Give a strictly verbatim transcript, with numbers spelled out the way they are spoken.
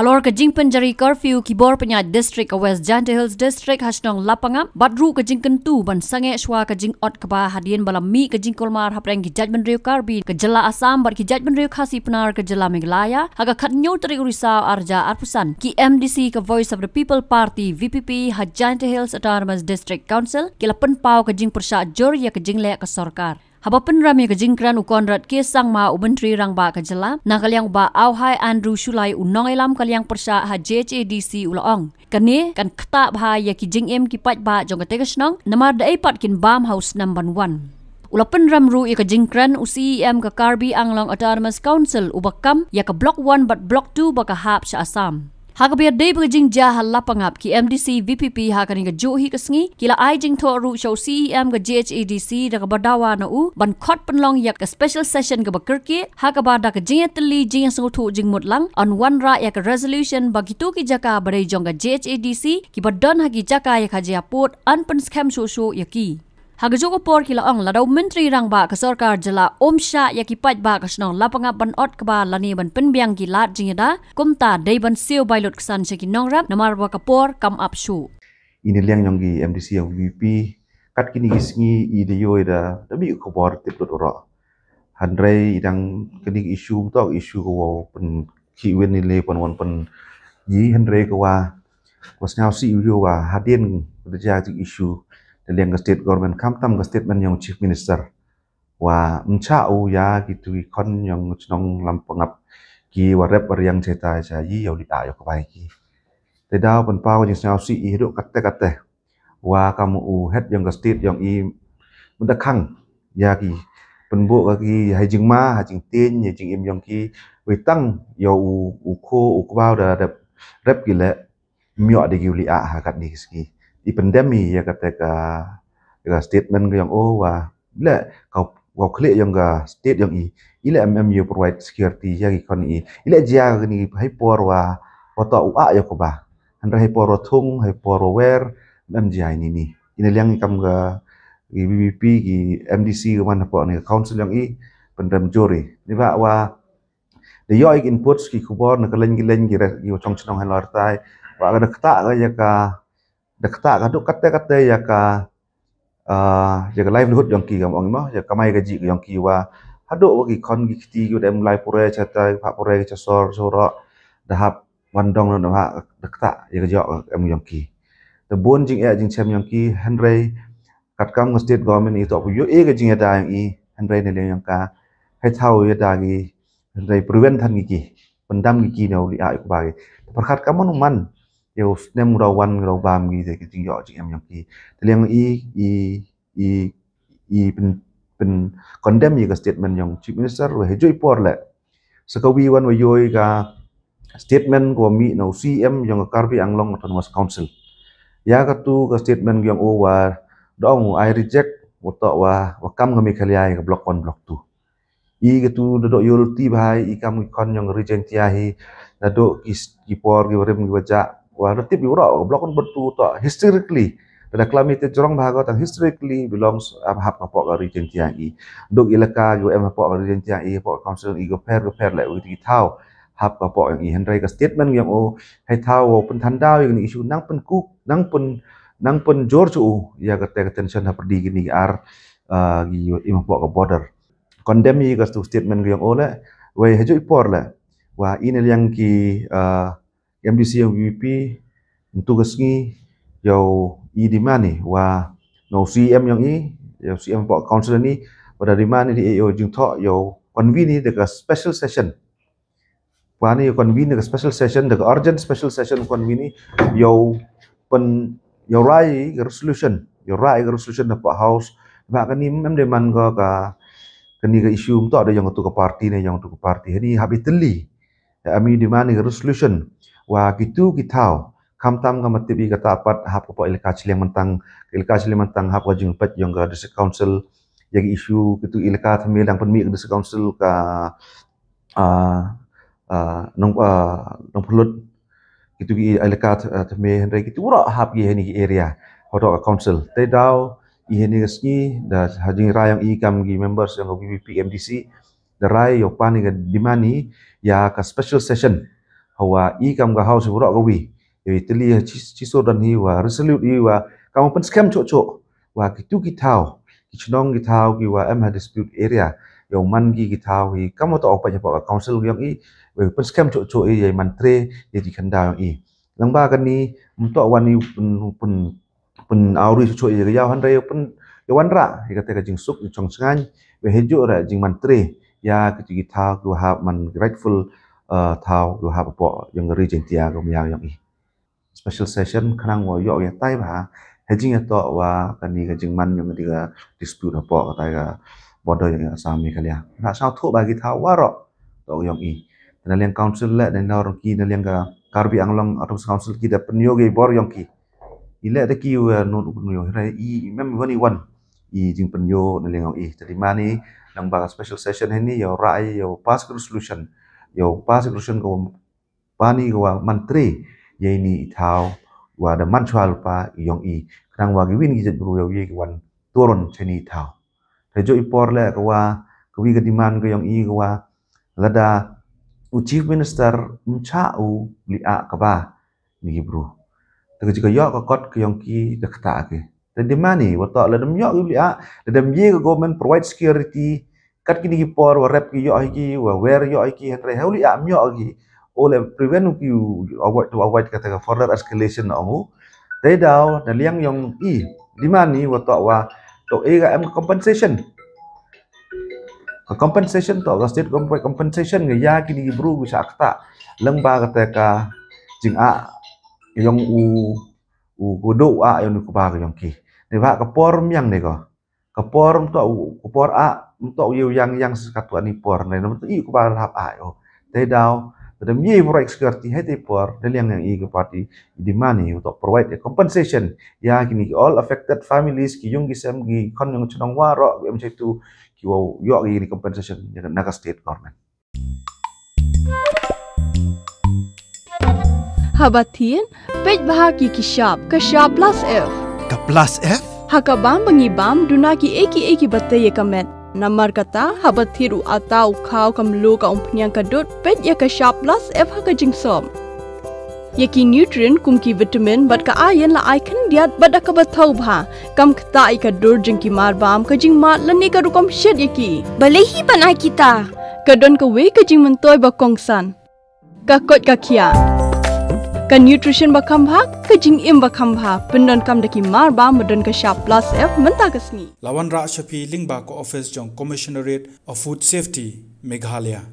Halor ka jingpynjari curfew ki bor pynïaid district ka West Jaintia Hills District ha shnong Lapangap, bad ruh ka jingkyntu ban sangeh shwa ka jingot kba hadien ba la mih ka jingkulmar hapdeng ki jaitbynriew Karbi ka jylla Assam bad ki jaitbynriew Khasi Pnar ka jylla Meghalaya, ha ka khathynñiew tarik u Risaw arhajar arphew san, ki M D C ka Voice of the People Party, V P P, ha Jaintia Hills Autonomous District Council ki la pynpaw ka jingpyrshah jur ïa ka jingleh ka sorkar. Haba pynrem ïa ka jingkren u Conrad K Sangma, u Myntri Rangbah ka jylla, na ka liang u Bah Auhai Andrew Shullai, u nongïalam ka liang pyrshah ha J H A D C, u la ong, kane kan ktah bha ïa ki jingim ki paidbah jong katei ka shnong, namar da ei pat kin bam ha u snem ban wan. U la pynrem ruh ïa ka jingkren u C E M ka Karbi Anglong Autonomous Council, uba kam ïa ka Block One bad Block Two ba ka hap sha Assam. Ha kaba ïadei bad ka jingjia ha Lapangap, ki M D C V P P ha kane kajuh hi ka sngi ki la ai jingthoh ruh sha u C E M ka J H A D C da kaba dawa na u ban khot pynlong ïa ka special session kaba kyrkieh, ha kaba da ka jingïatylli jingïasngewthuh jingmut lang yn wanrah ïa ka resolution ba kito ki jaka ba dei jong ka J H A D C kiba don ha ki jaka ïa ka jia pud yn pynskhem shuh shuh ïa ki. Ha kajuh ka por ki la ong, lada u Myntri Rangbah ka sorkar jylla um shah ïa ki paidbah ka shnong Lapangap ban ot kba lane ban pynbiang ki lad jingïada, kumta dei ban siew bai lut ksan sha ki nongrep namar ba ka por kam ap shuh. Ine liang jong ki M D C jong V P P, kat kine ki sngi i da ïoh i da da mih khubor tip lut u roh. Hynrei i dang kine ki issue, mynta issue ka wow pynkhih win ine pyn wan pyn ji, hynrei ka wa Wa sngewsih u ïoh wa hadien ka da jia ka issue da liang ka state government, khamtam ka statement jong u Chief Minister, wa ym shah u ïa kitu ki khon jong shnong Lapangap ki wa rep wa riang chetai cha i ïa u li a ïa ka bai ki. Te daw pynpaw ka jingsngewsih i haduh katte katte wa kam u head jong ka state jong i mynta khang ïa ki, pynbok ka ki ha jingma, ha jingtieng, ha jingim jong ki, wei tang ïa u, u kho u kbaw da rep, rep ki leh, ym ïoh de ki u li a ha katne ki sngi. I pyndem i ïa kata ka, ka statement ka jong o wa leh ka, wa khlieh jong ka state jong i, i leh em em ïa provide security ïa ki khon i, i leh jia kane ha i por wa, wa toh u a ïa ka ba. Hynrei ha i por wa thung, ha i por wa wer, em em jia ine ni. Ine liang i kam ka, ki V P P, ki M D C ka man hapoh ne ka council jong i, pynrem jur i. Ni ba wa da ïoh i ki inputs, ki khubor na ka leng ki leng, ki re, ki wa chong chnong halor tai, wa ka da ktah ka ïa ka, da ktah ka duk kate kate ïa ka, ah, ïa ka livelihood jong ki, kam ong i mo, ïa ka kamai kajih jong ki, wa haduh wa ki khon ki kti ki wa da em lai pure cha tai, pha pure cha sor cha roh, da hap wan dong noh, da hap da ktah ïa ka jok em jong ki. Da bun jingeh jingchem jong ki, hynrei katkam ka state government i toh pu ïoh i ka jingïada jong i, hynrei ne liang jong ka, hei thaw ïada ki, hynrei prevent than ki ki, pyndam ki ki ne u li a ïa ka ba ki. Pyrkhat ka man u man ïa u snem u da wan u da bam ki te ki jingïoh jingem jong ki. Te liang i, i, i, i pyn, pyn condemn ïa ka statement jong Chief Minister, wa ha i juh i por leh, sa ka wi wan wa ïoh i ka statement ka wa mih na u C E M jong ka Karbi Anglong Autonomous Council. Ïa katu ka statement jong o wa da ong, I reject, wa toh wa, wa kam ka Meghalaya ïa ka Block One, Block Two. I katu da doh ïoh lynti bha i kam ki khon jong ka Ri Jaintia hi, da doh ki, ki por ki wa rim ki wa jah, wa da tip i wa roh, Block One, Block Two toh historically, da da klam i te jrong bha ko, tang historically belongs, um, hap hapoh ka Ri Jaintia i. Duk ilaka ki wa em hapoh ka Ri Jaintia i, hapoh ka council i, ko pher ko pher leh, wa ki thaw hap hapoh jong i. Hynrei ka statement jong o, hei thaw wa pynthang daw ïa kane issue, nang pynkuk, nang pyn, nang pynjur chu u ïa kate ka tension ha pyrdi kine ki ar, ah, ki wa im hapoh ka border. Condemn ïa katu statement ka jong o leh, wei ha i juh i por leh, wa ine liang ki, ah, M D C jong V P P, ntu ka sngi, ïa u i demand i, wa na u C E M jong i, ïa u C E M hapoh council ni, wa da demand i, ïa u jingthoh, ïa u convene i da ka special session. Wa ni convene ka special session, da ka urgent special session convene, ïa u pyn, ïa u rai ka resolution, ïa u rai ka resolution hapoh House, ba kane em de man ka, ka, kane ka issue em toh da jong katu ka party ne jong katu ka party, hani hap i tylli. Em i demand ka resolution, wa kitu ki thaw, khamtam ka ma tip i kata pat hap ka poh ilaka Chilliang Myntang, ilaka Chilliang Myntang hap ka jingpeit jong ka District Council, ïa ki issue kitu ilaka thymme dang pynmih ka District Council ka, ah, ah, nong, ah, Nongpynlut, kitu ki ilaka th-, ah, thymme, hynrei kitu wa roh hap ki hani ki area, hapoh ka council. Te daw, i hani ka sngi, da ha jingrai jong i kam ki members jong ka V P P M D C, da rai ïa u pan i ka demand i, ïa ka special session. Wa i kam ka House baroh kawei, ïa i tylli ha chi, chi sur don hi wa resolute i wa kam pynskhem chuh chuh wa kitu ki thaw, ki chnong ki thaw ki wa em ha dispute area, ïa u man ki ki thaw hi kam wa toh u pynïapoh ka council yong i, wa pynskhem chuh chuh i ïa i man tre, ïa i khyndaw yong i. Lang ba kani mynta wan i pyn, pyn, pyn awri chuh chuh i ïa ka ïaw hynrei pyn, ïa wanrah ïa kata ka jingsuk i chong chngaiñ, wa hejuh ra jingman tre ïa kitu ki thaw ki wa hap man rightful, eh, thaw ki wa hap hapoh yong ka ri Jaintia ka ïaw yong i. Special session khnang wa ïoh ïa tai bha ha jingïatoh wa kani ka jingman yong kani ka dispute hapoh kata ka border yong i Assam Meghalaya. Nga sngewthuh ba ki thaw waroh toh yong i. Te na liang council leh, na liang ki, na liang ka Karbi Anglong Autonomous Council ki da pynïoh ki bor yong ki. I leh da ki wa nut u pynïoh hynrei i mem wan i wan i jingpynïoh na liang yong i. Te dei mani nang ba ka special session hynni ïa rah ïa pass ka resolution. Ïa pass ka resolution ka bani ka wa man tre ïa ini i thaw wa da man chwa lypa yong i. Khnang wa ki win ki jaitbru ïa ki wan turon cha ini i thaw. Te jooh i por leh ka wa, ka wi ka demand ka yong i ka wa lada u Chief Minister um chah u liah kaba ni ki bru. Te ka jingïoh ka kot ka yong ki da ktah ki. Te dei mani wa toh lada ym ïoh ki u liah, lada ym ye ka government provide security, kat kini ki por wa rep ki ïoh hi ki, wa wer ïoh hi ki, hynrei ha u liah ym ïoh ki. O le prevent u ki u avoid, to avoid kata ka further escalation na ong u. Te daw na liang yong i, dei mani wa toh wa toh e ka em compensation. Ka compensation toh ka state government compensation ka ïa kini ki bru ki sha ktah. Lang ba kata ka jingah yong u, u kudo ah yong u kaba ka yong ki. Ni ba ka por miang ni ko. Ka por mynta u, ka por ah mynta u ïa u yang yang sa katwa ni por ni mynta i u kaba hap ah o. Te daw, te da ym ye provide security ha te por, da liang yong i ka party dei mani u toh provide compensation ïa kini ki all affected families, ki yung ki sem, ki khon yung chnong waroh, ki em chaitu, ki wa ïoh ki ni compensation ïa na ka state government. Haba thied, peit bha ki ki shap, ka shap plus F. Ka plus F? Ha ka bam ba ngi bam, duna ki ei ki ei ki ba tei ïa ka met. Namar kata, haba thied u ata u khaw ka mluh ka umphniang ka dud, peit ïa ka shap plus F ha ka jingsop. Ïa ki nutrient kum ki vitamin bad ka iron la ai khyndiat bad da kaba thaw bha. Kam ktah ïa ka dur jong ki mar bam, ka jingmad lane ka rukom shet ïa ki. Balei hi ban ai kita? Ka don kawei ka jingmyntoi ba kongsan. Ka koit ka khiah. Ka nutrition ba kham bha, ka jingim ba kham bha. Pyndonkam da ki mar bam ba don ka shap plus F mynta ka sngi. La wanrah sha phi lyngba ka office jong Commissionerate of Food Safety, Meghalaya.